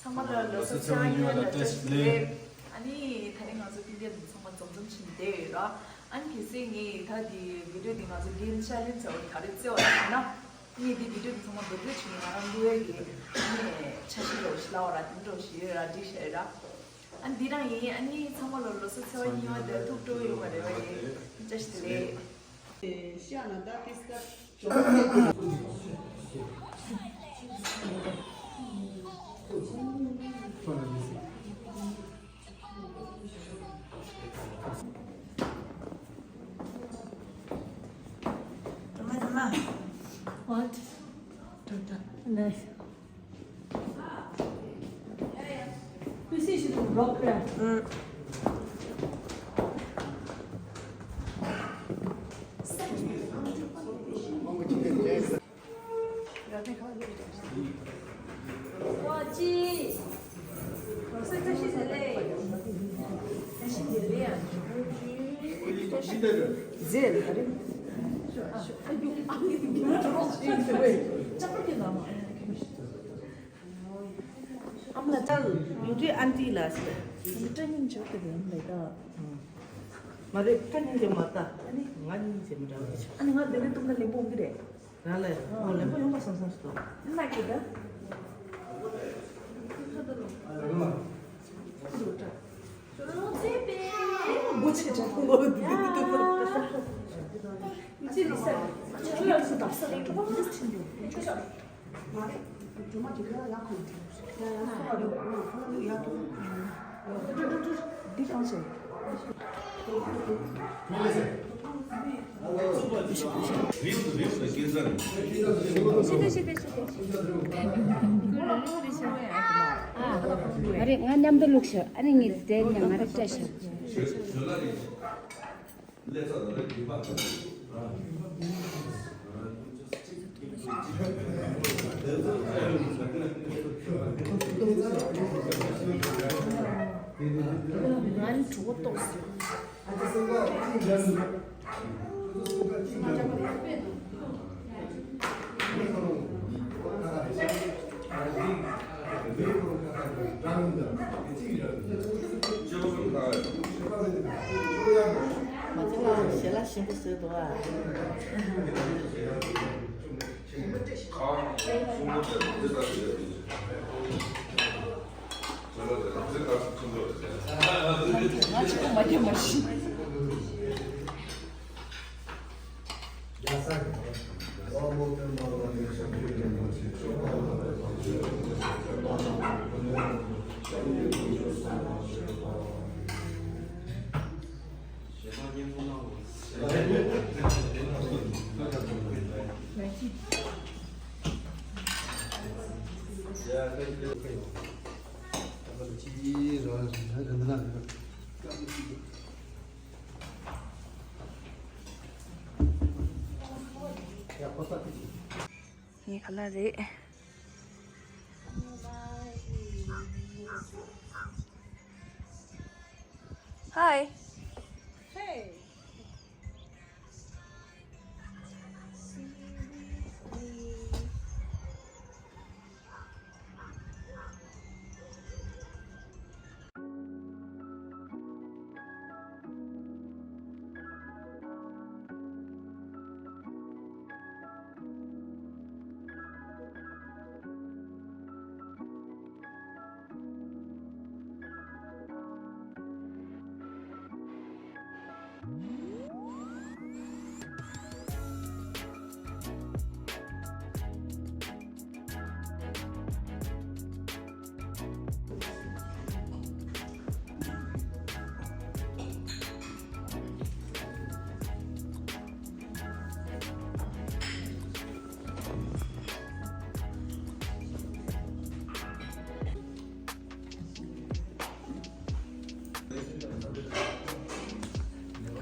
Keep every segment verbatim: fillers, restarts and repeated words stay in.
ཚང་མ་ལ་ལོ་གསར་ཚེས་པ་གཉིས་པ་དང་བཀྲ་ཤིས་བདེ་ལེགས། ཨ་ནི་ད་རིང་ང་ཚོ་སྤུན་ཀྱག་དེ་ཚང་མ་འཛོམས་འཛོམས་ཕྱིན་བསྡད་ཡོད་ར། ཨ་ནི་གལ་སྲིད་ངས་ད་འདི་བི་ཌིའོ་འདི་ང་ཚོ་རྒན་ཤ་ལེན་ཚར་བ་ག་རེ་བརྩེ་བ་ཡིན་ན། ངས་འདི་བི་ཌིའོ་འདི་ཚང་མ་མདོར་བསྡུས་བྱས་ནས་ང་རང་བླུ་བའི་གི་ཨ་ནི་འཆར་གཞི་འདྲ་བོ་ཞིག་ལབ་པ་ར། དེ་འདྲ་བོ་ཞིག་ཡོད་ར། འགྲིག་ཤག་ར། ཨ་ནི་འདི་རང་ཡིན། ཨ་ནི་ཚང་མ་ལ་ལོ་གསར་ཚེས་པ་གཉིས་པ་དེ་ཐུགས་སྤྲོ་ཡོང་བ་རེ་བ་ཡིན། བཀྲ་ཤིས་བདེ་ལེགས། What? Nice. ཨ་མ་ལགས་ད་ཡུ་ཏི་ཨན་ཏི་ལགས་ཟེར། ཡུ་ཏི་སྙིང་རྗེ་པོ་དེ་ཡིན་ལས་ད། མ་རེད། ད་སྙིང་རྗེ་མ་ད། ཨ་ནི་ང་སྙིང་རྗེ་མི་འདྲ་བ་དེ་ཆགས། ཨ་ནི་ང་འདི་ནས་ཐུག་ན་ལེན་པོ་འོང་གི་རེད། རང་ལས་ཨོ་ལེན་པོ་ཡོང་པ་བསམ་བསམ་ཞིག་འདུག་ཨ་ནི་ལགས་ཀྱི་ད། ཨ་རེ་ང་མཉམ་དུ་བླུགས་ཤག་ཨ་ནི་ངས་དེ་ནས་ང་རང་སྤྲད་ཤག་ང་ནི་གྲོད་ཁོག་ལྟོགས་སོང་། ཞལ་ལག་ཞིམ་པོ་བཟོས་འདུག་ཨ། ང་ཅིག་མ་རྒྱབ་མ་ཤེས། ངའི་ཁ་ལག་རེད། Hi. Hey.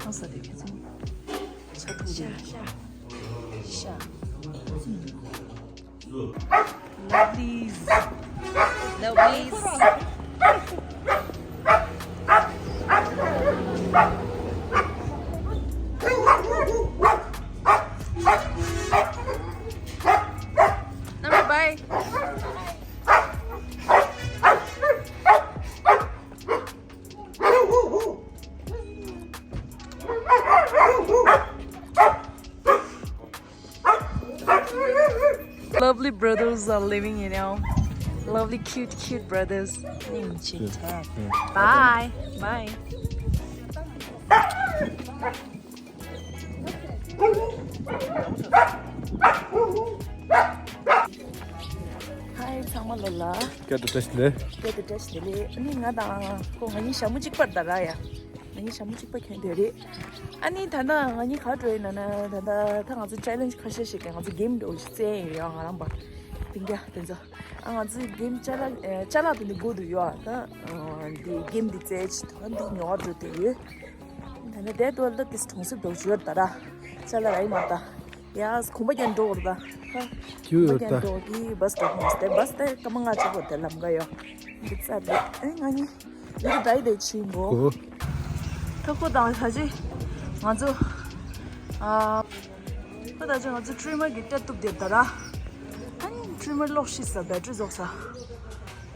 གང་ཟ་དེ་ཁྱེད་ཚོ། ཤ་ཐུག་ཤ་ཤ་ཤ། Lovelies. Lovelies. Number bye. Brothers are living, you know. Lovely, cute, cute brothers. Bye. Bye. Hi, ཚང་མ་ལོ་ལ། སྐད་དུ་བཀྲ་ཤིས་བདེ་ལེགས། སྐད་དུ་བཀྲ་ཤིས་བདེ་ལེགས། ཨ་ནི་ང་དང་ཁོ་ང་གཉིས་ཞྭ་མོ་གཅིག་པར་ད་ར་ཡ། ང་གཉིས་ཞྭ་མོ་གཅིག་པ་གྱོན་དེ་རེད། ཨ་ནི་ད་ལྟ་ང་གཉིས་ག་འགྲོ་ཡིན་ན་ན་ད་ལྟ་ད་ང་ཚོ་ཆེ་ལེན་ཇི་ཁ་ཤས་ཤིག་གི་ང་ཚོ་གེམ་འགྲོ་ཞིག་རྩེ་ཡིན་ཡ། ང་རང་པ་དེང་རྒྱ་དེ་ཚོ། ཨ་ང་ཚོའི་གེམ་ཅ་ལག་ཅ་ལག་དེ་འདི་སྒོ་དུ་ཡོད། ཨ་ད་འདི་གེམ་འདི་རྩེ་ཆེད་དུ་ཨ་འདི་ཉོ་བ་འགྲོ་དེ་ཡོད། ད་ནི་དེ་ཏོ་ལ་དེ་གྲོང་གསེབ་འགྲོ་ཞུ་ཡོད་ད་ར། ཅ་ལག་ར་ཡི་མ་ད། ཡ་གོམ་པ་རྒྱན་འགྲོ་བར་ད། ཧ། གོམ་པ་རྒྱན་འགྲོ་གི་བཱས་འགྲོ་ཧོང་སྟེ་བཱས་དེ་སྐར་མ་ལྔ་ཅིག་བར་དེ་ལམ་ག་ཡོད། འདི་རྩ་དེ་ཨེ་ང་གཉིས། འདི་ད་ཡི་དེ་ཆིན་གོ། ཁོ་ཁོ་དང་ད་ཅི་ང་ཚོ་ཨ་ཁོ་ད་ཅི་ང་ཚོ་ཊི་རི་མར་གི་སྤྲད་ཐུབ་དེ་ད་ར། ཨ་ནི་ཊི་རི་མར་ལོག་ཤི་ས་བེ་ཏྲི་རྫོགས་ས།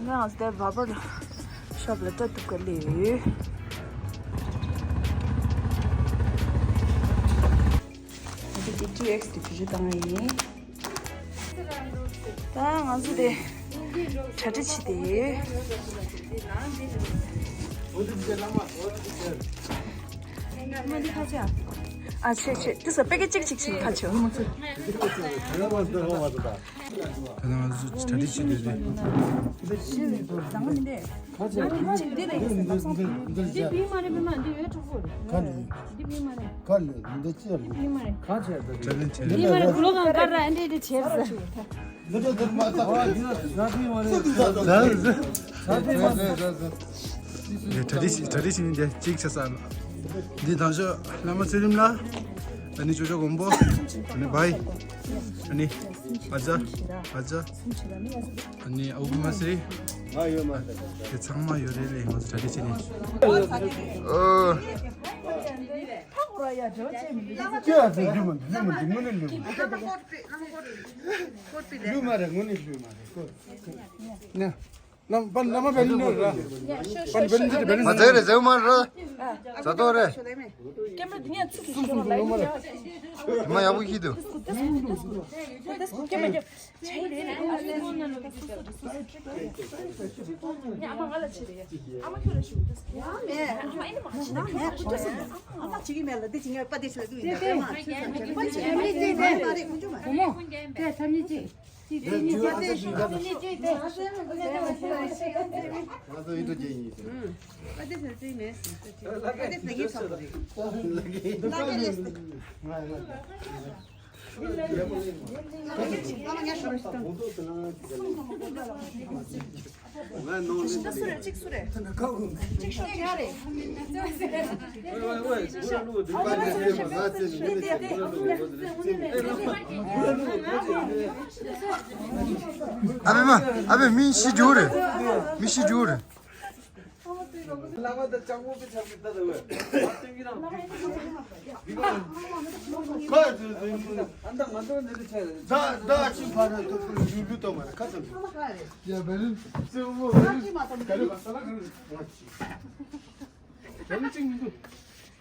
ང་ང་ཚོ་དེ་བར་བར་ཤོབ་ལ་སྤྲད་ཐུབ་ག་ལེ། འདི་ཀི་ཊུ་ཨེགས་དེ་བེད་སྤྱོད་བཏང་ཡིན། ད་ང་ཚོ་དེ་གྲ་སྒྲིག་བྱེད་དེ། མ་འདི་ཁ་ཆེ། ཨ་ཆེ་ཆེ་དེ་ས་པེ་ཀེ་ཅིག་ཅིག་ཅིག་ཁ་ཆེ། ད་ང་ཚོ་གྲ་སྒྲིག་བྱེད་དེ་རེད། འདི་རེད། འདི་བི་མ་རེད། བི་མ་འདི་འོས་གྲོགས་པོ་རེད། ག་ལེ། འདི་བི་མ་རེད། ག་ལེ། འདི་ཅི་རེད། འདི་བི་མ་རེད། ག་ཆེ་ད། ཅ་ལེན་ཅ་ལེན། བི་མ་རེད། གུ་ལོ་གང་ག་ར་འདི་འདི་ཆེ་ཟེར། འདི་ད་དེར་མ་ད། ཨ་འདི་ད་ད་བི་མ་རེད། ད་ད་ད་བི་མ་རེད། འདི་ད་དྲ་རིས་དྲ་རིས་ནི་འདི་གཅིག་ཆ་ས། འདི་དང་ཤོ་བླ་མ་ཚེ་རིང་ལ། ཨ་ནི་ཅོ་ཅོ་མགོན་པོ། ཨ་ནི་བྷའི། ཨ་ནི་ཨ་ཅག་ཨ་ཅག་ཨ་ནི་ཨ་ཁུ་མ་སི་རི། ང་ཡོད་མ་རེད། དེ་ཚང་མ་ཡོད་རེད་ལས་ང་ཚོ་གྲ་སྒྲིག་བྱེད་ནས། ཨོ། ལུས་མ་རེད། དངོས་གནས་ལུས་མ་རེད། ལུས་མ་རེད། ནས། ནམ་པ་ནམ་པ་བེ་ནི་ནོར་ར། པ་བེ་ནི་བེ་ནི། མ་ཚད་རེད་ཟེར་མ་ར། ཟ་ཏོ་རེད། ཀེ་མ་དེ་ནས་ཚུགས་ཀྱི་ཞོག་ལ་ཡིན་ཡ། མ་ཡག་པོ་ཤི་འདུག་ཀེ་མ་ཀེ་མ། ཨ་མ་ང་ལ་བྱེད་རེད། ཨ་མ་ཁྱོད་ལ་ཞུ། ཨ་མ་ཨེ་ནི་མ་བྱེད། ཨ་མ་བྱེད་ཀྱི་མེད་ལ་འདི་བྱེད་ངས་པ་འདི་བྱེད་ལ་འདུག་ཡིན་ད་པ་བྱེད་ཀྱི་མེད་ལ་འདི་བྱེད་ཀྱི་མ་རེད། ཁོང་ཚོ་མ་རེད། ཁོང་ཚོ་མ་རེད། ང་ཚོ་ཨི་ཏོ་ཅན་ཡིན། ཨ་བེ་མ། ཨ་བེ་མི་ཤི་རྒྱུ་རེད། མི་ཤི་རྒྱུ་རེད།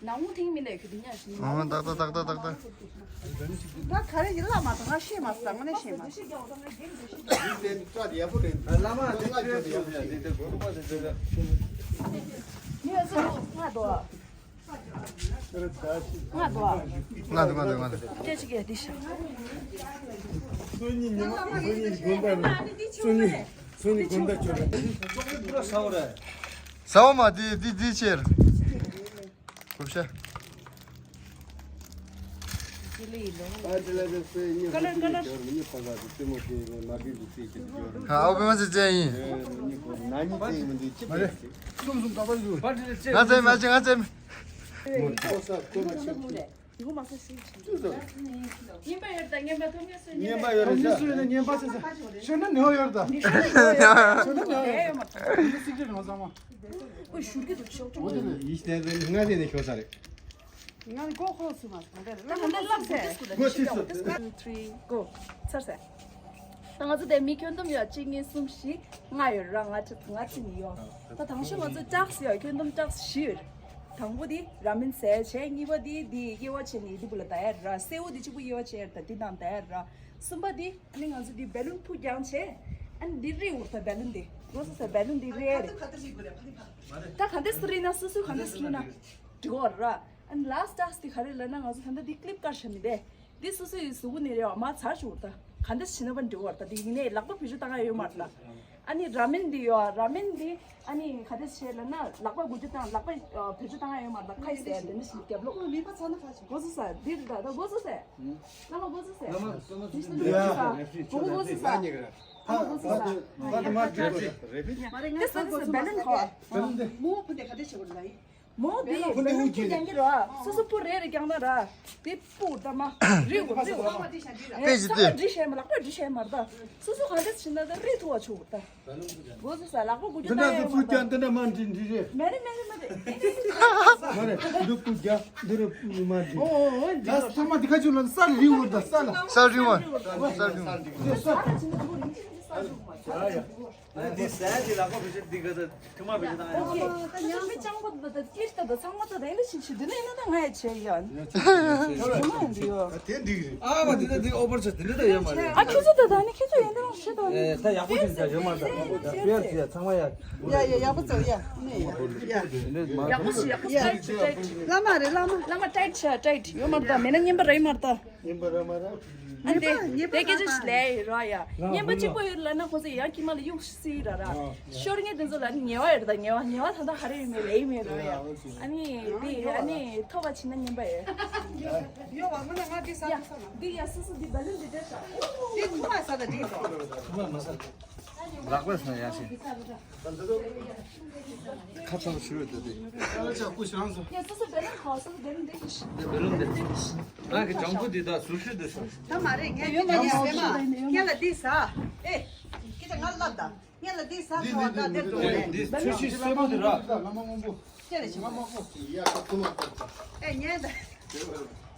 ནང་མོ་ཐིང་མི་ལས་ཁུ་དི་ཉག་ཞིག་ཨོ་ཏག་ཏག་ཏག་ཏག་ཏག་ཏག་ད་ག་རེ་ཡིན་ལབ་མ་སོང་། ང་ཤེས་མ་སོང་། དངོས་གནས་ཤེས་མ་སོང་། ང་དོ། ང་དོ། ང་དོ། ང་དོ། སྐད་ཅིག་ཡ་འདི་ཤ། སོ་གཉིས་ཉི་མ། སོ་གཉིས་དགོན་པ་རེད། སོ་གཉིས། སོ་གཉིས་དགོན་པ་ཆོག་རེད། ཟ་བ་མ་དེ་དེ་དེ་ཆེར། ཁུབ་ཤ། ཨ་ཨོ་པེ་མ་ཟེར་ཅན་ཡིན། མ་རེད། གསུམ་གསུམ་ད་པར་ཡོད། ང་ཚེ་མ་ཅི་ང་ཚེ་མ། ཡིན་པ་ཡོད་ད་ངན་པ་ཐོབ་ངེས་སུ་ངན་པ་ཡོད་རེད་ཤག་ངན་པ་ཟེར་ས་ཤོད་ན་ནོར་ཡོད་ད། ཤོད་ན་ནོར་ཡོད་ད། ཤོད་ན་ནོར་ཡོད་ད། ང་ཚེ་ནས་ཤོད་ས་རེད། ང་ནི་གོ་ཁོ་སུ་མ་སོང་། ད་ང་ཚོ་ལབ་ཟེར། གོ་ཐིག་སོ། Two, three, go. ཚར་ཟེར། ད་ང་ཚོ་དེ་མི་ཁྱོན་བསྡོམས་ཡོད། གཅིག་གཉིས་གསུམ་བཞི་ལྔ་ཡོད་ར། ང་ཚོ་ང་ཚོ་ནི་ཡོད། ད་དང་ཤོས་ང་ཚོ་ཀྲག་སི་ཡོད། ཁྱོན་བསྡོམས་ཀྲག་སི་བཞི་ཡོད། དང་པོ་དེ་ར་མེན་ཟས་བྱས། གཉིས་པ་དེ་དེ་དབྱེ་བ་ཕྱེ་ནས་དེ་བུ་ལ་ད་ཡར་ར། སེའུ་དེ་གཅིག་པུ་དབྱེ་བ་ཕྱེ་ཡར་ད་དེ་དང་ད་ཡར་ར། གསུམ་པ་དེ་ཨ་ནི་ང་ཚོ་དེ་བེ་ལུན་ཕུ་རྒྱང་བྱས། ཨ་ནི་དེ་རི་འུར་ད་བེ་ལུན་དེ། ལོ་སོ་སོ་བེ་ལུན་དེ་རི་རེད། ད་ག་འདྲས་སེ་རི་ན་སོ་སོ་ག་འདྲས་སེ་རི་ན་འགྲིག་གོ་ར། ཨ་ནི་ལ་སི་ཊ་དེ་ག་རེ་ལབ་ན་ང་ཚོ་ད་ལྟ་དེ་ཀི་ལིབ་བཀར་བཞག་མི་དེ། འདི་སོ་སོའི་གཟུགས་པོ་ནས་རེད་བ། མ་ཚར་ཞུ་བར་ད། ག་འདྲ་བྱས་ན་བ་འགྲིག་བར་ད། འདི་ཡིན་ནའི་ལག་པ་བེད་སྤྱོད་བཏང་ཡ་ཡོད་མ་རེད་ད། ཨ་ནི་ར་མེན་འདི་ཡོད་ཨ། ར་མེན་འདི་ཨ་ནི་ག་འདྲ་བྱས་ལབ་ན་ལག་པ་འགུལ་སྐྱོད་བཏང་། ལག་པ་བེད་སྤྱོད་བཏང་ཡ་ཡོད་མ་རེད་ད། ཁ་ཡི་ཟེར་དེ་འདྲ་ཞིག་རྒྱབ་ལོག་མི་པ་ཚ་ན་ཁ་ཆེ། འགོ་ཚུགས་ས་འདི་རེད་ད། ད་འགོ་ཚུགས་ས། བླ་མ་འགོ་ཚུགས་ས། བླ་མ་བླ་མ་ཚུགས་ས། ཡ། གོང་འགོ་ཚུགས་ས། གོང་འགོ་ཚུགས་ས། ད་ད་མ་འགྲིག་གོ་རེད། མ་རེད། ང་ཚོ་འགོ་ཚུགས་ས། བེ་ལན་ཁོ། བེ་ལན་དེ། མོ་བུ་དེ་ག་འདྲ་བྱེད་དགོས་རེད་ལ་ཡིན། མོ་དེ་བེ་ལུན་ཕུ་རྒྱང་གི་ར། སོ་སོ་ཕུ་རེ་རེ་རྒྱང་ན་ར། དེ་ཕུ་ད་མ་རི་བོ་རི་བོ། དཔེ་ཅི་སྟེ། སོ་སོ་འདྲི་ཤེས་མ། ལག་པ་འདྲི་ཤེས་མ་ར་ད། སོ་སོ་ག་འདྲ་བྱེད་ན་ད་རི་ཐུ་བ་ཆུ་ད། འགོ་ཚུགས་ས། ལག་པ་འགུལ་སྐྱོད་ད་ཡོད་མ་ད། འདི་འདྲ་ཕུ་རྒྱང་འདི་འདྲ་མ་འདྲི་འདྲི་རེད། མེ་རི་མེ་རི་མ་རེད། མ་རེད། འདི་ཕུ་རྒྱང་འདི་རེད་མ་འདྲི། ཨོ་ཨོ་ཨོ་འདི་ད་ཐ་མ་འདི་ཁ་ཆུ་ལ་ས་རི་བོ་ད། ས་ལ། ས་རི་བོ། ས་རི་བོ། འདི་ས། འདི་ཟས་འདི་ལག་པ་བེད་སྤྱོད་འདི་ག་ད་ཐུ་མ་བེད་སྤྱོད་བཏང་ཡ། ཨོ་ཁེ། ད་ཉམས་པའི་ཅང་པོ་ད་ཀིར་ད་ད་ཚང་མ་ད་ད་འདི་ཞིག་ཞིག་འདི་ནས་ན་ད་ང་ཡ་བྱས་ཡ། ཞུ་མ་འདི་ཡོ། ད་དེ་འགྲིག་རེད། ཨ་མ་འདི་ད་འདི་ཨོ་བར་ཆ་འདི་འདྲ་ད་ཡོད་མ་རེད། ཨ་ཁྱོད་ཚོ་ད་ད་ནི་ཁྱོད་ཚོ་ཡོན་ཏན་ཞིག་ད་ནི། ཨེ་ད་ཡག་པོ་ཞིག་ད་ཡོད་མ་རེད། ད་ཡོད་ཡ་ཚང་མ་ཡ། ཡ་ཡ་ཡག་པོ་ཚོ་ཡ། ནི་ཡ། ཡག་པོ་ཞིག་ཡག་པོ་ཞིག་ཊའིཊ་ཊའིཊ། བླ་མ་རེད་བླ་མ། བླ་མ་ཊའིཊ་བྱ་ཊའིཊ་ཡོད་མ་རེད་ད། མེད་ན་རྔན་པ་རེད་མ་རེད་ད། ཉན་པ་ར་མ་ར། ཨ་ནི་ཉན་པ་དེ་སྐད་ཆ་ཞིག་ལས་ར་ཡ། ཉན་པ་གཅིག་པོ་ཡོད་ལབ་ན་ཁོ་ཚོ་ཡང་དཀྱིལ་མ་ལ་གཡུག་སྲིད་ར་ར། ཤོར་ངེས་དེ་ཚོ་ལ་ནི་ཉེ་བ་ཡོད་རེད་ད། ཉེ་བ་ཉེ་བ་ད་ལྟ་ཧ་རེ་ཡོད་མེད་ལས་ཡོད་མེད་ར་ཡ། ཨ་ནི་དེ་ཨ་ནི་ཐོབ་པ་ཕྱིན་ན་ཉན་པ་ཡོད། ཡོད་བ་མ་ན་ང་དེ་ས་ཡ་ས་ན་དེ་ཡ་སི་སི་དེ་བ་ལུན་དེ་དེ་ས་དེ་ཐུ་མ་ས་ད་དེ་ཐུ་མ་ས། ལག་པ་ས་ཡ་ཤི། ཁ་ཚ་པོ་ཞུ་རེད་དེ། ཨ་ལ་ཅག་ཀུ་ཤི་རང་སོ། ཡ་སོ་སོ་བེ་ལོན་ཁ་སོ་བེ་ལོན་འདི་ཤི། བེ་ལོན་འདི། ང་གི་ལྗང་ཁུ་འདི་དག་ཟུར་ཤུལ་འདི་སོ། ད་མ་རེད་ངས་ཡོད་མ་ཡོད་མ་ངས་ལ་འདི་ཟ། ཨེ། ཁྱེད་ཅག་ང་ལབ་ད། ངས་ལ་འདི་ཟ་ཚ་བ་ད་འདིར་འགྲོ་རེད། འདི་ཚོས་ཤི་སེ་མོ་འདི་ར། ལ་མ་མང་པོ། ཅེ་རེ་ཆེ་མ། ཨེ་ཉན་ད།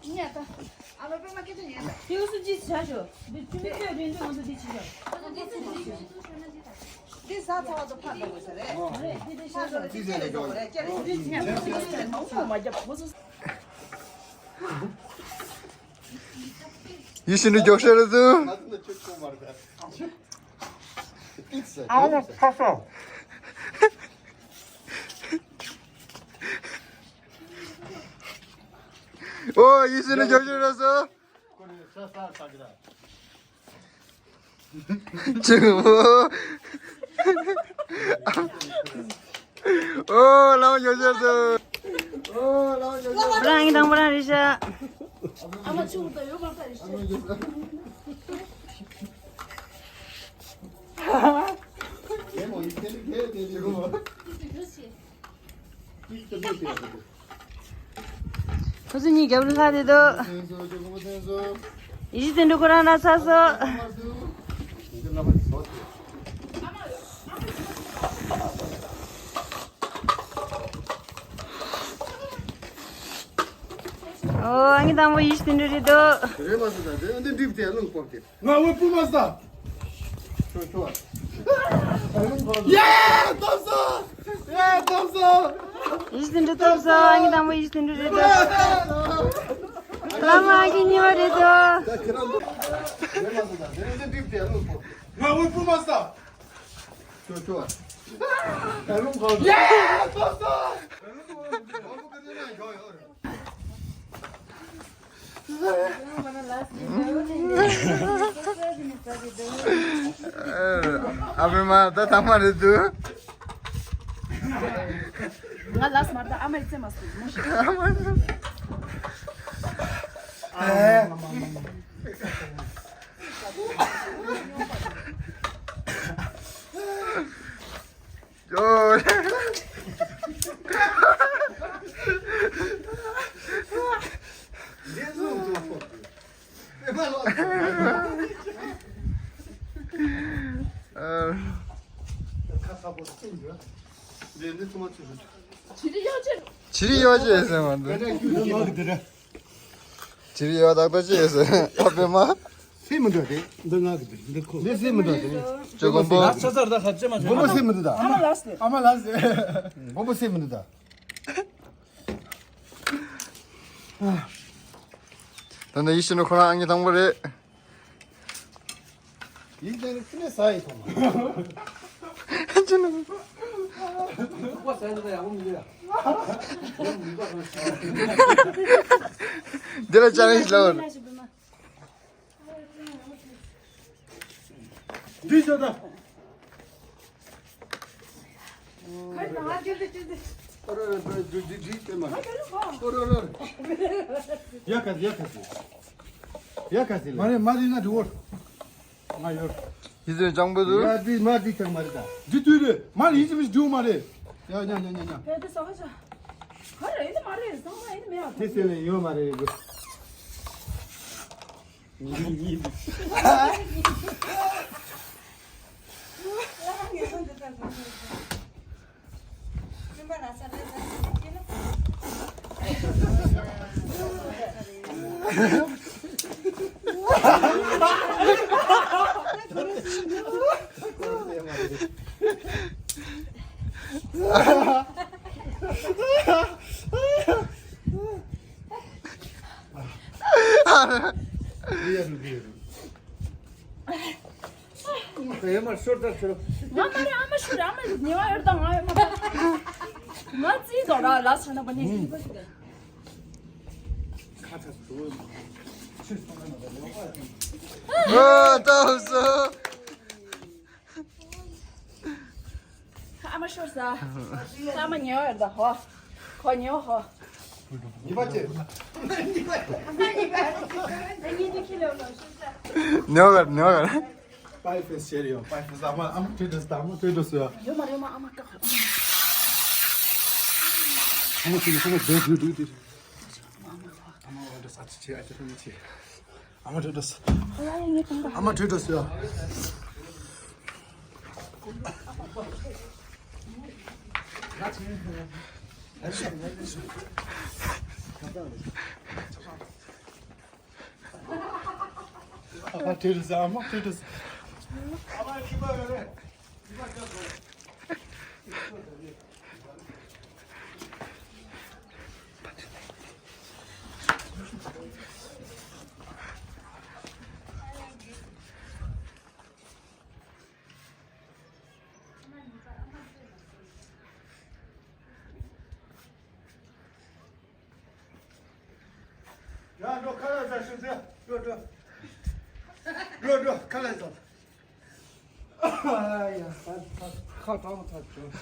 ཉན་ད། ཨ་མ་པད་མ་སྐད་ཆ་ཉན་ད། དེ་སུ་ཅི་བྱ་ཞོ། འདི་ཆུ་མི་ཁྱོད་རིན་འདུག་ང་ཚོ་འདི་ཅི་ཞོ། ང་ཚོ་འདི་ཅི་ཞོ། འདི་ཟ་ཚ་བ་ཚོ་ཕར་འགྲོ་དགོས་ས་རེད། རེད་འདི་འདི་ཕར་འགྲོ་ལ་འདི་ཅི་ལས་འགྲོ་དགོས་རེད་ཅེ་རེ་ཆེ། ཉན་ད། ཡིད་བཞིན་དུ་མགྱོགས་ཤར་དུ། ཨ་ཁ་ཁ་ཁ། ཨོ་ཡིད་བཞིན་དུ་མགྱོགས་ཤར་སོང་། ཅི། ཨོ། ལམ་ཡོད་ཤར་སོང་། ཨོ་ལམ་ཡོད་ཤར། རང་གི་དང་པོ་རང་རེད་ཤག་ཨ་མ་ཆུ་བུར་དང་ཡོད་མ་རེད་ཤག་ཁོ་ཚོ་གཉིས་རྒྱབ་ལ་ལྷག་དེ་འདུག་ཡེ་ཤེས་བརྩོན་འགྲུས་ཁོ་རང་ན་ཚ་སོ། ཨོ་ཨ་ནི་དང་པོ་ཡེ་ཤེས་བརྩོན་འགྲུས་རེད་འདུག་རེད་མ་སོང་ད་དེ་འདི་འགྲིག་དེ་རླུང་སྤོབས་ཏེ། ང་འོད་སྤུ་མ་ཟ། ཁྱོད་ཁྱོད། ཡེ། ཐོབ་སོང་། ཡེ། ཐོབ་སོང་། ཡེ་ཤེས་བརྩོན་འགྲུས་ཐོབ་སོང་། ཨ་ནི་དང་པོ་ཡེ་ཤེས་བརྩོན་འགྲུས་རེད་འདུག་བླ་མ་ཨ་ཁུ་གཉིས་པ་རེད་འདུག་ང་འོད་སྤུ་མ་ཟ། ཁྱོད་ཁྱོད། ཡེ། ཐོབ་སོང་། ཨ་པད་མ་ད་ཐ་མ་རེད་འདུག་ང་ལ་སྨར་ད་ཨ་མ་ཡི་རྩེ་མ་སུ་མོ་ཞིག་ཨ་མ། ཨོ། ཇི་རི་ཡོ་ཅེ་ཟེར་མ་འདུག་ཇི་རི་ཡོ་ཏག་ཏག་ཅེ་ཟེར། ཨ་པད་མ། སེམས་མི་འདུག་དེ། འདི་ང་གི་འདི་འདི་ཁོ། འདི་སེམས་མི་འདུག་དེ། ཅོ་གོམ་པོ། ལག་ཆ་ཚར་ད་ཁ་ཅེ་མ་ཅོ། མགོན་པོ་སེམས་མི་འདུག་ད། ཨ་མ་ལགས་སེ། ཨ་མ་ལགས་སེ། མགོན་པོ་སེམས་མི་འདུག་ད། ད་ནི་ཡིད་བཞིན་ནོ་ཁོ་རང་ཨང་ཀི་དང་པོ་རེད། ཡིན་ཙང་ནི་ཁྱི་ནས་ཟ་ཡི་ཐོག་མ། ཅི་ནི། འདི་ལ་ཅ་ལེན་ཇི་ལོ། འདི་ཤོད་ད། ཡ་ཁ་ཡ་ཁ་ཡ་ཁ་ཟེར་ལ། མ་རེད་མ་རེད་ན་འགྲོ་བར། ང་ཡོད། ཡི་ཟེར་ལྗང་བུ་ཟུ། ཡ་འདི་མ་འདི་ཐང་མ་རེད་ད། འདི་དུས་རེད་མ་རེད་ཡི་ཟེར་མི་འགྲོ་མ་རེད། ཡ་ཉ་ཉ་ཉ་ཉ། ཕལ་དུ་ཟ་བ་ཤ། ཧ་རེད་ཡིན་མ་རེད་ཟ་མ་ཡིན་མེད་ཨ། དེ་ཟེར་ལེ་ཡོད་མ་རེད་གོ། ཡོད་མ་ཤོར་ད་ཤོར། ང་མ་རེད་ཨ་མ་ཤོར་ཨ་མ་ཉེ་བ་ཡོད་ད་ང་ཡོད་མ་ད། ང་ཙི་དོ་ར་ལ་ཤ་ན་པ་ནི་ཤི་པ་ཤི་ད། ཁ་ཚ་སུ། ཆུ་སོང་ན་མ་ད་ལོ་པ། ཨ་ཏོ་སོ། ཨ་མ་ཤོར་ས། ཨ་མ་ཉེ་བ་ཡོད་ད་ཧོ། ཁོ་ཉེ་བ་ཧོ། ཉི་མ་ཅེ། ཉེ་བ་ཉེ་བ། པའི་ཕེས་ཤེར་ཡོད། པའི་ཕེས་ཨ་མ་ཨ་མ་ཁྲིད་དོ་ཨ་མ་ཁྲིད་དོ་ཡོད། ཡོད་མ་རེད་མ་ཨ་མ་ཀ་ཁ། ཨ་མ་ཁྲིད་ཨ་མ་དེ་དེ་དེ་དེ། ཨ་མ་ཨ་མ་དེ་ས་ཆི་ཆི་ཨ་ཆི་ཐུ་མི་ཆི། ཨ་མ་དྲོད་འགྲོ་སོང་། ཨ་མ་དྲོད་འགྲོ་སོང་། ཨ་མ་དྲོད་འགྲོ་སོང་། ཨ་མ་དྲོད་འགྲོ་སོང་། ཡ་འགྲོ་ཁ་ལག་ཟ་ཤོག་ཟེར། འགྲོ་འགྲོ། འགྲོ་འགྲོ་ཁ་ལག་ཟ། ཨ་ཡ་ཁ་ཁ་གྲང་ཐག་ཆོད།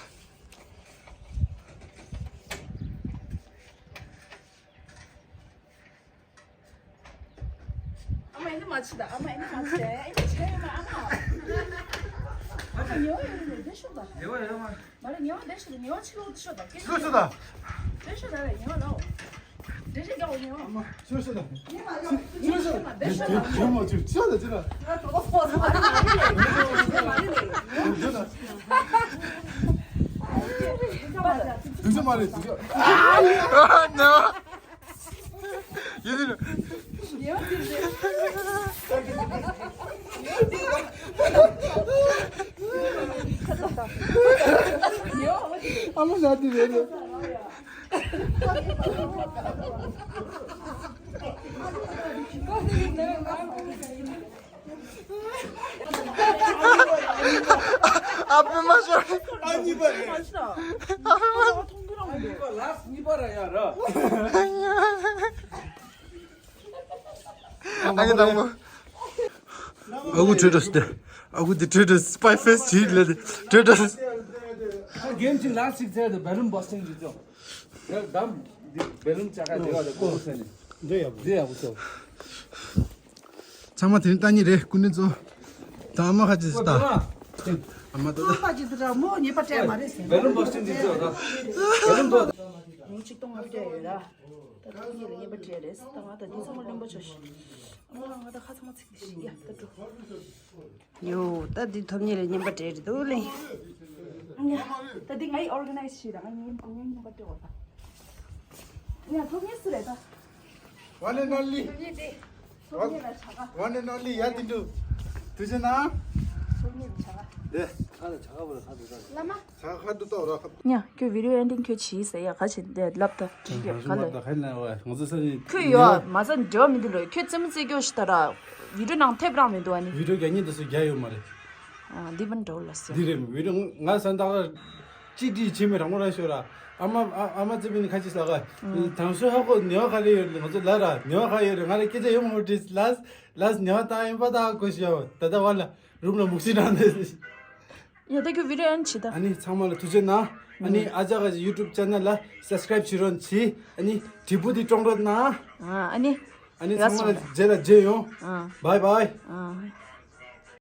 ཨ་མ་ཨེ་འདི་མ་བྱེད་ད། ཨ་མ་ཨེ་འདི་མ་བྱེད། ཨེ་འདི་བྱེད་ཡོད་མ་ཨ་མ། ཨ་མ་ཉེ་བ་ཡོད་རེད་དེ་ཤོག་ད། ཉེ་བ་ཡོད་མ། མ་རེད་ཉེ་བ་དེ་ཤོག་ད། ཉེ་བ་ཕྱི་ལོགས་དེ་ཤོག་ད། དེ་ཤོག་ད། དེ་ཤོག་ད་རེད་ཉེ་བ་ལོ། དེ་ཤོག་ད་ཉེ་བ། ཨ་མ་ཤོག་ཤོག་ད། ཉེ་བ་ལོ། དེ་ཤོག་ད། དེ་ཤོག་ད། ཉེ་བ་ཤོག་ཤོག་ད་ཅི་ད། དེ་ཤོག་མ་རེད་དེ་ཤོག་མ་རེད་དེ་ཤོག་མ་རེད། དེ་ཤོག་མ་རེད་དེ་ཤོག་ཡིན་ནི། ཨ་མ་ན་དེ་རེད། ཨ་ཕ་མ་ཤོར། ཨ་གཉིས་པ་རེད། ཨ་ཕ་མ་ཤོར། ཨ་གཉིས་པ་ལ་གཉིས་པ་ར་ཡ་ར། ཨ་གི་དང་པོ། ཨ་ཁུ་ཁྲོས་འགྲོ་སྟེ། ཨ་ཁུ་འདི་ཁྲོས་འགྲོ་སི་པའི་ཕེས་བྱིས་ལ་དེ་ཁྲོས་འགྲོ། ཨ་གེམ་ཅིག་ལ་སིག་ཚེ་དེ་བེ་ལུན་བོ་སྟིང་ཅིག་ཅོ། ཡ་དམ་འདི་བེ་ལུན་ཅ་ག་དེ་བ་དེ་ཀོ་ཀོ་ཟེར་ནི། འདི་ཡག་པོ། འདི་ཡག་པོ་ཅོ། ཚང་མ་དེ་རིང་ལྟ་ཉིན་རེད་སྐུ་མགྲོན་ཚོ། ད་ཨ་མ་ཁ་ཅིག་ད། ཨ་མ་ད་ད། ཨ་མ་ཁ་ཅིག་ད་མོ་ཉེས་པ་སྤྲད་མ་རེད་ཟེར། བེ་ལུན་བོ་སྟིང་ཅིག་ཅོ་ད། བེ་ལུན་བོ། ཉིན་གཅིག་སྟོང་ལྔ་སྤྲད་ཡོད་ར། ད་ཐོག་ཉིད་ལ་རྔན་པ་སྤྲད་རེད། ད་ང་ད་འདི་ཚང་མ་ལོན་པ་ཆོག་ཤི། ཨ་མ་ང་ད་ཁ་ཚང་མ་ཚིག་ཡ་ད་འགྲོ། ཡོ་ད་འདི་ཐོག་ཉིད་ལ་རྔན་པ་སྤྲད་རེད་འདུག་ལེ། ད་འདི་ངའི་ཨོར་ག་ནའི་ཛི་བྱས་ད་ང་རྔན་རྔན་པ་སྤྲད་འོ་ད། ཡ་ཐོག་ཉིད་སུ་རེད་ད། ཝན་ཨེན་ཨོན་ལི། ཐོག་ཉིད་དེ། ཐོག་ཉིད་ལ་བྱ་ག། ཝན་ཨེན་ཨོན་ལི་ཡ་དེ་འདུག་དུ་ཅི་ན། ཐོག་ཉིད་ལ་བྱ་ག། ཉ་ཁྱོད་video ending ཁྱོད་བྱིས་ཟེར་ཡ་ག་བྱེད་འདི་ལབ་ད་ཅི་ག་ལ། ཁྱོད་ཡོད་མ་ཟ་འབྲེལ་བ་མི་འདུག་ལོ། ཁྱོད་རྩེད་མོ་རྩེ་རྒྱུ་ཞིག་ད་ར་video ནང་ཐེབས་རང་མི་འདུག་ཨ་ནི། video རྒྱ་ཉིད་དུ་སུ་རྒྱ་ཡོད་མ་རེད། ཨ་འདི་བན་འགྲོ་ལ་ཟེར། འདི་རེད་video ང་ས་འདག་ཅི་ཏི་ཆི་མི་རང་མོ་ར་ཤོ་ར། ཨ་མ་ཨ་མ་རྩེ་བི་ནི་ཁ་ཅི་ས་ག་དང་སུ་ཧ་གོ་ནེ་བ་ག་རེ་ཡོད་ང་ཚོ་ལ་ར་ནེ་བ་ག་ཡོད་རེད། ང་རེ་སྐད་ཆ་ཡོད་མ་རེད། ལས་ལས་ནེ་བ་ཏང་ཡིན་པ་ད་གོ་ཤི་ཡོད་ད་ད་བ་ལ་རུམ་ལ་མུག་སི་རང་དེ། ཡ་ད་ཁྱོད་video end བྱེད་ད། ཨ་ནི་ཚང་མ་ལ་ཐུགས་རྗེ་གནང་། ཨ་ནི་ཨ་ཅག་གི་YouTube channel ལ་subscribe བྱེད་རོགས་གྱིས། ཨ་ནི་དྲིལ་བུ་དེ་ཀྲོང་རོགས་གནང་། ཨ་ཨ་ནི། ཨ་ནི་ཚང་མ་ལ་རྗེས་ལ་མཇལ་ཡོང་། ཨ་bye bye། ཨ།